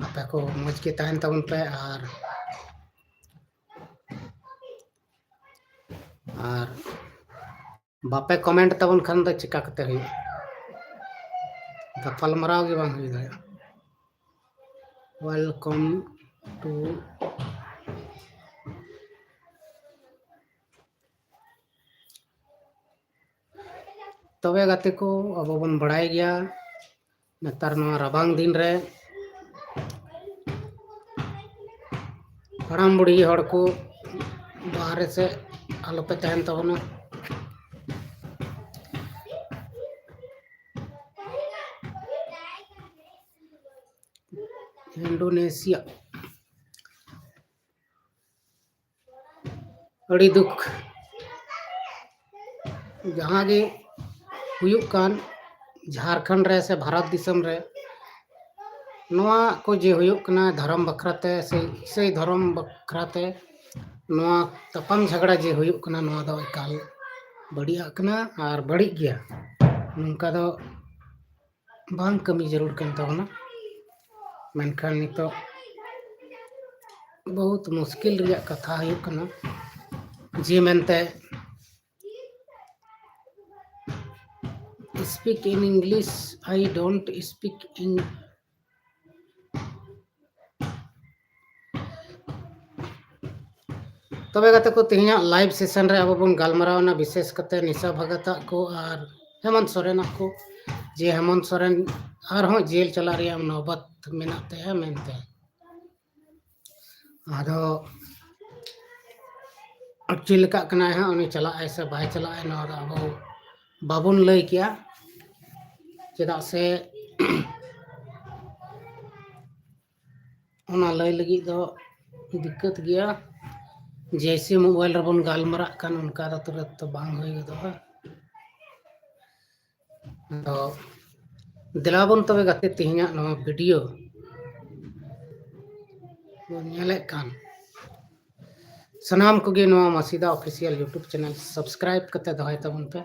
ᱟᱯᱮ ᱠᱚ ᱢᱚᱡᱽ ᱜᱮ ᱛᱟᱦᱮᱱ ᱛᱟᱵᱚᱱ ᱯᱮ, ᱟᱨ, ᱟᱨ ᱵᱟᱯᱮ ᱠᱚᱢᱮᱱᱴ ᱛᱟᱵᱚᱱ ᱠᱷᱟᱱ ᱫᱚ ᱪᱤᱠᱟ ᱠᱟᱛᱮ ᱦᱩᱭᱩᱜᱼᱟ? ᱜᱟᱯᱟᱞᱢᱟᱨᱟᱣ ᱜᱮ ᱵᱟᱝ ᱦᱩᱭ ᱫᱟᱲᱮᱭᱟᱜᱼᱟ᱾ Welcome to ᱛᱚᱵᱮ ᱜᱟᱛᱮ ᱠᱚ, ᱟᱵᱚ ᱵᱚᱱ ᱵᱟᱲᱟᱭ ᱜᱮᱭᱟ, ᱱᱮᱛᱟᱨ ᱱᱚᱣᱟ ᱨᱟᱵᱟᱝ ᱫᱤᱱ ᱨᱮ ᱦᱟᱲᱟᱢ ᱵᱩᱲᱦᱤ ᱦᱚᱲ ᱠᱚ ᱵᱟᱦᱨᱮ ᱥᱮᱫ ᱟᱞᱚᱯᱮ ᱛᱟᱦᱮᱱ ᱛᱟᱵᱚᱱᱟ᱾ ᱤᱱᱰᱳᱱᱮᱥᱤᱭᱟ᱾ ᱟᱹᱰᱤ ᱫᱩᱠ᱾ ᱡᱟᱦᱟᱸ ᱜᱮ ᱦᱩᱭᱩᱜ ᱠᱟᱱ ᱡᱷᱟᱲᱠᱷᱚᱸᱰ ᱨᱮ ᱥᱮ ᱵᱷᱟᱨᱚᱛ ᱫᱤᱥᱚᱢ ᱨᱮ ᱱᱚᱣᱟ ᱠᱚ ᱡᱮ ᱦᱩᱭᱩᱜ ᱠᱟᱱᱟ ᱫᱷᱚᱨᱚᱢ ᱵᱟᱠᱷᱨᱟᱛᱮ ᱥᱮ ᱤᱥᱟᱹᱭ ᱫᱷᱚᱨᱚᱢ ᱵᱟᱠᱷᱨᱟᱛᱮ, ᱱᱚᱣᱟ ᱛᱟᱯᱟᱢ ᱡᱷᱟᱜᱽᱲᱟ ᱡᱮ ᱦᱩᱭᱩᱜ ᱠᱟᱱᱟ, ᱱᱚᱣᱟ ᱫᱚ ᱮᱠᱟᱞ ᱵᱟᱹᱲᱤᱡᱟᱜ ᱠᱟᱱᱟ ᱟᱨ ᱵᱟᱹᱲᱤᱡ ᱜᱮᱭᱟ᱾ ᱱᱚᱝᱠᱟ ᱫᱚ ᱵᱟᱝ ᱠᱟᱹᱢᱤ ᱡᱟᱹᱨᱩᱲ ᱠᱟᱱ ᱛᱟᱵᱚᱱᱟ᱾ ᱢᱮᱱᱠᱷᱟᱱ ᱱᱤᱛᱚᱜ ᱵᱚᱦᱩᱛ ᱢᱩᱥᱠᱤᱞ ᱨᱮᱭᱟᱜ ᱠᱟᱛᱷᱟ ᱦᱩᱭᱩᱜ ᱠᱟᱱᱟ ᱡᱮ ᱢᱮᱱᱛᱮ speak in English, I don't speak in ᱛᱚᱵᱮ ᱜᱟᱛᱮ ᱠᱚ, ᱛᱮᱦᱮᱧᱟᱜ live session ᱨᱮ ᱟᱵᱚ ᱵᱚᱱ ᱜᱟᱞᱢᱟᱨᱟᱣ ᱮᱱᱟ ᱵᱤᱥᱮᱥ ᱠᱟᱛᱮ ᱱᱤᱥᱟ ᱵᱷᱟᱜᱟᱛᱟᱜ ᱠᱚ ᱟᱨ ᱦᱮᱢᱚᱱᱛ ᱥᱚᱨᱮᱱᱟᱜ ᱠᱚ, ᱡᱮ ᱦᱮᱢᱚᱱᱛ ᱥᱚᱨᱮᱱ ᱟᱨᱦᱚᱸ ᱡᱮᱞ ᱪᱟᱞᱟᱜ ᱨᱮᱭᱟᱜ ᱱᱚᱵᱚᱛ ᱢᱮᱱᱟᱜ ᱛᱟᱭᱟ ᱢᱮᱱᱛᱮ᱾ ᱟᱫᱚ ᱪᱮᱫ ᱞᱮᱠᱟᱜ ᱠᱟᱱᱟᱭ ᱦᱟᱸᱜ, ᱩᱱᱤ ᱪᱟᱞᱟᱜ ᱟᱭ ᱥᱮ ᱵᱟᱭ ᱪᱟᱞᱟᱜ ᱟᱭ, ᱱᱚᱣᱟ ᱫᱚ ᱟᱵᱚ ᱵᱟᱵᱚᱱ ᱞᱟᱹᱭ ᱠᱮᱭᱟ, ᱪᱮᱫᱟᱜ ᱥᱮ ᱚᱱᱟ ᱞᱟᱹᱭ ᱞᱟᱹᱜᱤᱫ ᱫᱚ ᱫᱤᱠᱠᱟᱹᱛ ᱜᱮᱭᱟ᱾ ᱡᱮᱭᱥᱮ ᱢᱳᱵᱟᱭᱤᱞ ᱨᱮᱵᱚᱱ ᱜᱟᱞᱢᱟᱨᱟᱜ ᱠᱟᱱ, ᱚᱱᱠᱟ ᱫᱚ ᱛᱩᱨᱟᱹᱛ ᱫᱚ ᱵᱟᱝ ᱦᱩᱭ ᱜᱚᱫᱚᱜᱼᱟ᱾ ᱟᱫᱚ ᱫᱮᱞᱟ ᱵᱚᱱ ᱛᱚᱵᱮ ᱜᱟᱛᱮ, ᱛᱮᱦᱮᱧᱟᱜ ᱱᱚᱣᱟ ᱵᱷᱤᱰᱤᱭᱳ ᱵᱚᱱ ᱧᱮᱞᱮᱫ ᱠᱟᱱ ᱥᱟᱱᱟᱢ ᱠᱚᱜᱮ ᱱᱚᱣᱟ ᱢᱟᱥᱤᱫᱟ Official YouTube channel subscribe ᱠᱟᱛᱮ ᱫᱚᱦᱚᱭ ᱛᱟᱵᱚᱱ ᱯᱮ᱾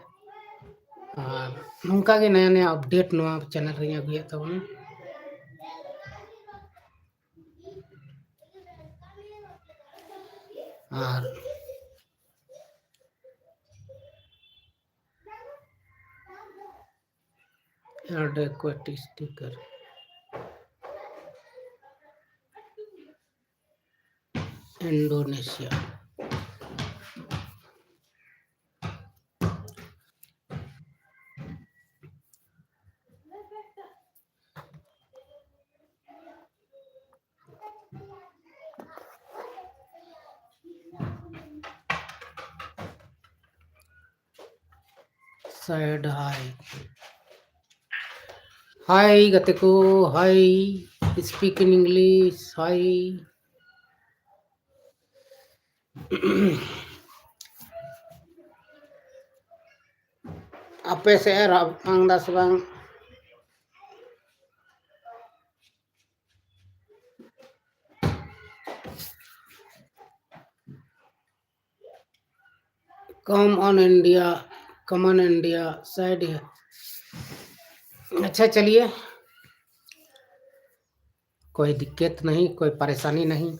ᱟᱨ ᱱᱚᱝᱠᱟ ᱜᱮ ᱱᱟᱭᱟ ᱱᱟᱭᱟ update ᱱᱚᱣᱟ channel ᱨᱮᱧ ᱟᱹᱜᱩᱭᱮᱫ ᱛᱟᱵᱚᱱᱟ᱾ ᱟᱨ adequate sticker Indonesia᱾ Said hi. Hi ᱜᱟᱛᱮ ᱠᱚ, hi, speak in English, hi. ᱟᱯᱮ ᱥᱮᱫ ᱮ ᱨᱟᱵᱟᱝ ᱫᱟ ᱥᱮ ᱵᱟᱝ? Come on India, come on India, side here. अच्छा, चलिए, कोई दिक्कत नहीं, कोई परेशानी नहीं।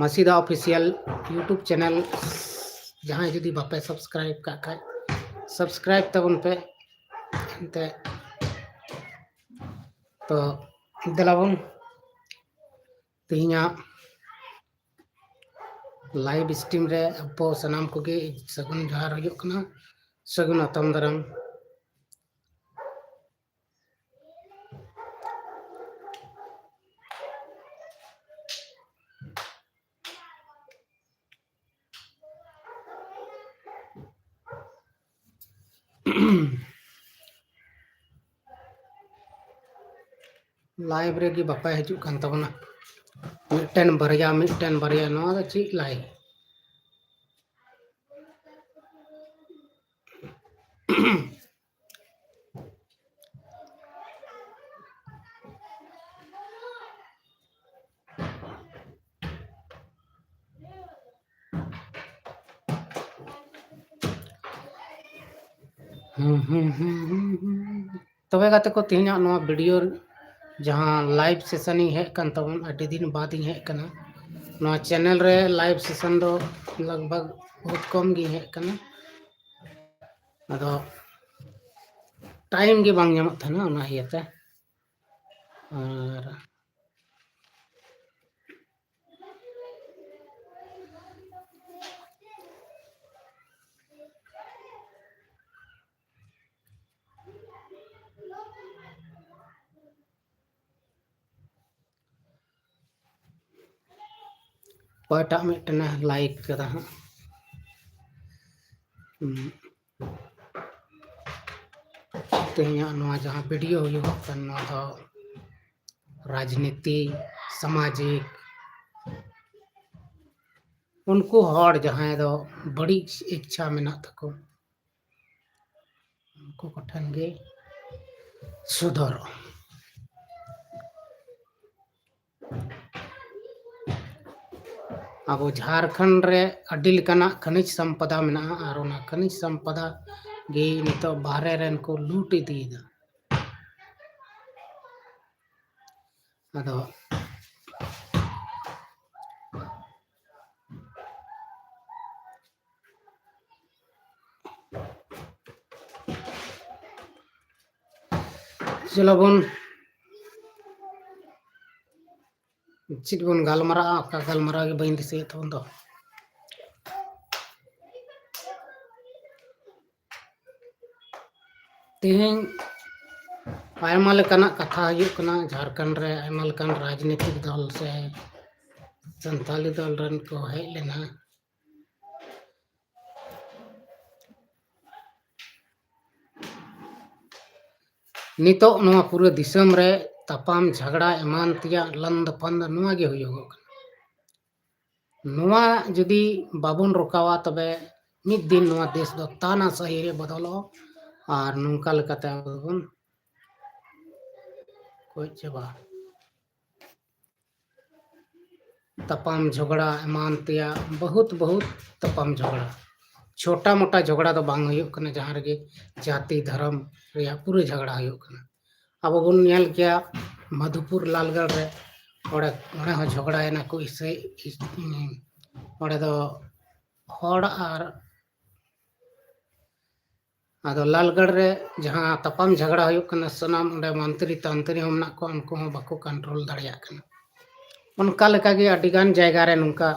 ᱢᱟᱹᱥᱤᱫᱟ Official YouTube channel ᱡᱟᱦᱟᱸᱭ ᱡᱩᱫᱤ ᱵᱟᱯᱮ subscribe ᱠᱟᱜ ᱠᱷᱟᱡ, subscribe ᱛᱟᱵᱚᱱ ᱯᱮ᱾ ᱮᱱᱛᱮ ᱛᱚ ᱫᱮᱞᱟᱵᱚᱱ ᱛᱮᱦᱮᱧᱟᱜ live stream ᱨᱮ ᱟᱵᱚ ᱥᱟᱱᱟᱢ ᱠᱚᱜᱮ ᱥᱟᱹᱜᱩᱱ ᱡᱚᱦᱟᱨ ᱦᱩᱭᱩᱜ ᱠᱟᱱᱟ, ᱥᱟᱹᱜᱩᱱ ᱟᱛᱟᱝ ᱫᱟᱨᱟᱢ᱾ Live ᱨᱮᱜᱮ ᱵᱟᱯᱮ ᱦᱤᱡᱩᱜ ᱠᱟᱱ ᱛᱟᱵᱚᱱᱟ, ᱢᱤᱫᱴᱮᱱ ᱵᱟᱨᱭᱟ, ᱢᱤᱫᱴᱮᱱ ᱵᱟᱨᱭᱟ, ᱱᱚᱣᱟ ᱫᱚ ᱪᱮᱫ live? ᱦᱩᱸ, ᱦᱩᱸ, ᱦᱩᱸ, ᱦᱩᱸ, ᱦᱩᱸ᱾ ᱛᱚᱵᱮ ᱜᱟᱛᱮ ᱠᱚ, ᱛᱮᱦᱮᱧᱟᱜ ᱱᱚᱣᱟ video ᱡᱟᱦᱟᱸ live session ᱤᱧ ᱦᱮᱡ ᱠᱟᱱ ᱛᱟᱵᱚᱱ, ᱟᱹᱰᱤ ᱫᱤᱱ ᱵᱟᱫ ᱤᱧ ᱦᱮᱡ ᱠᱟᱱᱟ᱾ ᱱᱚᱣᱟ channel ᱨᱮ live session ᱫᱚ ᱞᱟᱜᱽ ᱵᱷᱟᱜᱽ ᱵᱚᱦᱩᱛ ᱠᱚᱢ ᱜᱤᱧ ᱦᱮᱡ ᱠᱟᱱᱟ, ᱟᱫᱚ time ᱜᱮ ᱵᱟᱝ ᱧᱟᱢᱚᱜ ᱛᱟᱦᱮᱱᱟ, ᱚᱱᱟ ᱤᱭᱟᱹᱛᱮ᱾ ᱟᱨ ᱚᱠᱚᱭᱴᱟᱜ ᱢᱤᱫᱴᱮᱱᱮ like ᱠᱟᱫᱟ ᱦᱟᱸᱜ? ᱦᱩᱸ᱾ ᱛᱮᱦᱮᱧᱟᱜ ᱱᱚᱣᱟ ᱡᱟᱦᱟᱸ video ᱦᱩᱭᱩᱜᱚᱜ ᱠᱟᱱ, ᱱᱚᱣᱟ ᱫᱚ ᱨᱟᱡᱽᱱᱤᱛᱤ, ᱥᱟᱢᱟᱡᱤᱠ, ᱩᱱᱠᱩ ᱦᱚᱲ ᱡᱟᱦᱟᱸᱭ ᱫᱚ ᱵᱟᱹᱲᱤᱡ ᱤᱪᱪᱷᱟ ᱢᱮᱱᱟᱜ ᱛᱟᱠᱚ, ᱩᱱᱠᱩ ᱠᱚᱴᱷᱮᱱ ᱜᱮ ᱥᱚᱫᱚᱨᱚᱜᱼᱟ᱾ ᱟᱵᱚ ᱡᱷᱟᱲᱠᱷᱚᱸᱰ ᱨᱮ ᱟᱹᱰᱤ ᱞᱮᱠᱟᱱᱟᱜ ᱠᱷᱟᱱᱤᱡᱽ ᱥᱚᱢᱯᱚᱫᱟ ᱢᱮᱱᱟᱜᱼᱟ, ᱟᱨ ᱚᱱᱟ ᱠᱷᱟᱱᱤᱡᱽ ᱥᱚᱢᱯᱚᱫᱟ ᱜᱮ ᱱᱤᱛᱚᱜ ᱵᱟᱦᱨᱮ ᱨᱮᱱ ᱠᱚ ᱞᱩᱴ ᱤᱫᱤᱭᱮᱫᱟ᱾ ᱟᱫᱚ ᱪᱚᱞᱚ ᱵᱚᱱ, ᱪᱮᱫ ᱵᱚᱱ ᱜᱟᱞᱢᱟᱨᱟᱜᱼᱟ, ᱚᱠᱟ ᱜᱟᱞᱢᱟᱨᱟᱣ ᱜᱮ ᱵᱟᱹᱧ ᱫᱤᱥᱟᱹᱭᱮᱫ ᱛᱟᱵᱚᱱ ᱫᱚ᱾ ᱛᱮᱦᱮᱧ ᱟᱭᱢᱟ ᱞᱮᱠᱟᱱᱟᱜ ᱠᱟᱛᱷᱟ ᱦᱩᱭᱩᱜ ᱠᱟᱱᱟ, ᱡᱷᱟᱲᱠᱷᱚᱸᱰ ᱨᱮ ᱟᱭᱢᱟ ᱞᱮᱠᱟᱱ ᱨᱟᱡᱽᱱᱤᱛᱤᱠ ᱫᱚᱞ ᱥᱮ ᱥᱟᱱᱛᱟᱞᱤ ᱫᱚᱞ ᱨᱮᱱ ᱠᱚ ᱦᱮᱡ ᱞᱮᱱᱟ᱾ ᱱᱤᱛᱚᱜ ᱱᱚᱣᱟ ᱯᱩᱨᱟᱹ ᱫᱤᱥᱚᱢ ᱨᱮ ᱛᱟᱯᱟᱢ ᱡᱷᱟᱜᱽᱲᱟ ᱮᱢᱟᱱ ᱛᱮᱭᱟᱜ ᱞᱟᱱᱫᱟ ᱯᱷᱟᱱᱫᱟ ᱱᱚᱣᱟ ᱜᱮ ᱦᱩᱭᱩᱜᱚᱜ ᱠᱟᱱᱟ᱾ ᱱᱚᱣᱟ ᱡᱩᱫᱤ ᱵᱟᱵᱚᱱ ᱨᱚᱠᱟᱣᱟ, ᱛᱚᱵᱮ ᱢᱤᱫ ᱫᱤᱱ ᱱᱚᱣᱟ ᱫᱮᱥ ᱫᱚ ᱛᱟᱱᱟᱥᱟᱦᱤ ᱨᱮ ᱵᱚᱫᱚᱞᱚᱜᱼᱟ, ᱟᱨ ᱱᱚᱝᱠᱟ ᱞᱮᱠᱟᱛᱮ ᱟᱵᱚ ᱵᱚᱱ ᱜᱚᱡ ᱪᱟᱵᱟᱜᱼᱟ᱾ ᱛᱟᱯᱟᱢ ᱡᱷᱚᱜᱽᱲᱟ ᱮᱢᱟᱱ ᱛᱮᱭᱟᱜ ᱵᱚᱦᱩᱛ ᱵᱚᱦᱩᱛ ᱛᱟᱯᱟᱢ ᱡᱷᱚᱜᱽᱲᱟ, ᱪᱷᱳᱴᱟ ᱢᱳᱴᱟ ᱡᱷᱚᱜᱽᱲᱟ ᱫᱚ ᱵᱟᱝ ᱦᱩᱭᱩᱜ ᱠᱟᱱᱟ, ᱡᱟᱦᱟᱸ ᱨᱮᱜᱮ ᱡᱟᱹᱛᱤ ᱫᱷᱚᱨᱚᱢ ᱨᱮᱭᱟᱜ ᱯᱩᱨᱟᱹ ᱡᱷᱚᱜᱽᱲᱟ ᱦᱩᱭᱩᱜ ᱠᱟᱱᱟ᱾ ᱟᱵᱚ ᱵᱚᱱ ᱧᱮᱞ ᱠᱮᱭᱟ ᱢᱟᱫᱷᱩᱯᱩᱨ ᱞᱟᱞᱜᱚᱲ ᱨᱮ, ᱚᱸᱰᱮ, ᱚᱸᱰᱮ ᱦᱚᱸ ᱡᱷᱚᱜᱽᱲᱟᱭᱮᱱᱟ ᱠᱚ ᱤᱥᱟᱹᱭ, ᱤᱥ-, ᱚᱸᱰᱮ ᱫᱚ ᱦᱚᱲ ᱟᱨ ᱟᱫᱚ ᱞᱟᱞᱜᱚᱲ ᱨᱮ ᱡᱟᱦᱟᱸ ᱛᱟᱯᱟᱢ ᱡᱷᱟᱜᱽᱲᱟ ᱦᱩᱭᱩᱜ ᱠᱟᱱᱟ, ᱥᱟᱱᱟᱢ ᱚᱸᱰᱮ ᱢᱚᱱᱛᱨᱤ ᱛᱟᱱᱛᱨᱤ ᱦᱚᱸ ᱢᱮᱱᱟᱜ ᱠᱚᱣᱟ, ᱩᱱᱠᱩ ᱦᱚᱸ ᱵᱟᱠᱚ control ᱫᱟᱲᱮᱭᱟᱜ ᱠᱟᱱᱟ᱾ ᱚᱱᱠᱟ ᱞᱮᱠᱟᱜᱮ ᱟᱹᱰᱤᱜᱟᱱ ᱡᱟᱭᱜᱟ ᱨᱮ ᱱᱚᱝᱠᱟ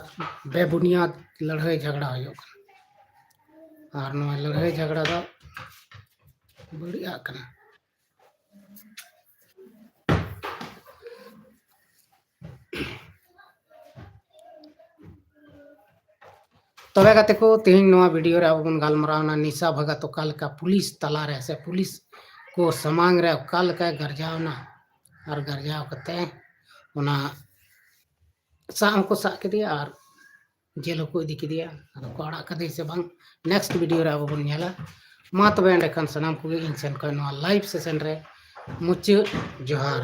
ᱵᱮᱵᱩᱱᱤᱭᱟᱫ ᱞᱟᱹᱲᱦᱟᱹᱭ ᱡᱷᱟᱜᱽᱲᱟ ᱦᱩᱭᱩᱜ ᱠᱟᱱᱟ, ᱟᱨ ᱱᱚᱣᱟ ᱞᱟᱹᱲᱦᱟᱹᱭ ᱡᱷᱟᱜᱽᱲᱟ ᱫᱚ ᱵᱟᱹᱲᱤᱡ ᱟᱜ ᱠᱟᱱᱟ᱾ ᱛᱚᱵᱮ ᱜᱟᱛᱮ ᱠᱚ, ᱛᱮᱦᱮᱧ ᱱᱚᱣᱟ video ᱨᱮ ᱟᱵᱚ ᱵᱚᱱ ᱜᱟᱞᱢᱟᱨᱟᱣᱱᱟ ᱱᱤᱥᱟ ᱵᱷᱟᱜᱟᱛ ᱚᱠᱟ ᱞᱮᱠᱟ ᱯᱩᱞᱤᱥ ᱛᱟᱞᱟᱨᱮ ᱥᱮ ᱯᱩᱞᱤᱥ ᱠᱚ ᱥᱟᱢᱟᱝ ᱨᱮ ᱚᱠᱟ ᱞᱮᱠᱟᱭ ᱜᱟᱨᱡᱟᱣᱱᱟ, ᱟᱨ ᱜᱟᱨᱡᱟᱣ ᱠᱟᱛᱮ ᱚᱱᱟ ᱥᱟᱵ ᱦᱚᱸᱠᱚ ᱥᱟᱵ ᱠᱮᱫᱮᱭᱟ ᱟᱨ ᱡᱮᱞ ᱦᱚᱸᱠᱚ ᱤᱫᱤ ᱠᱮᱫᱮᱭᱟ᱾ ᱟᱫᱚ ᱠᱚ ᱟᱲᱟᱜ ᱠᱟᱫᱮᱭᱟ ᱥᱮ ᱵᱟᱝ, ᱱᱮᱠᱥᱴ ᱵᱷᱤᱰᱤᱭᱳ ᱨᱮ ᱟᱵᱚ ᱵᱚᱱ ᱧᱮᱞᱟ᱾ ᱢᱟ ᱛᱚᱵᱮ ᱮᱸᱰᱮᱠᱷᱟᱱ ᱥᱟᱱᱟᱢ ᱠᱚᱜᱮ ᱤᱧ ᱥᱮᱱ ᱠᱷᱚᱱ ᱱᱚᱣᱟ ᱞᱟᱭᱤᱵᱷ ᱥᱮᱥᱚᱱ ᱨᱮ ᱢᱩᱪᱟᱹᱫ ᱡᱚᱦᱟᱨ᱾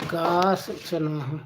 ᱚᱠᱟ ᱥᱮᱫ ᱪᱚ ᱱᱚᱣᱟ ᱦᱚᱸ᱾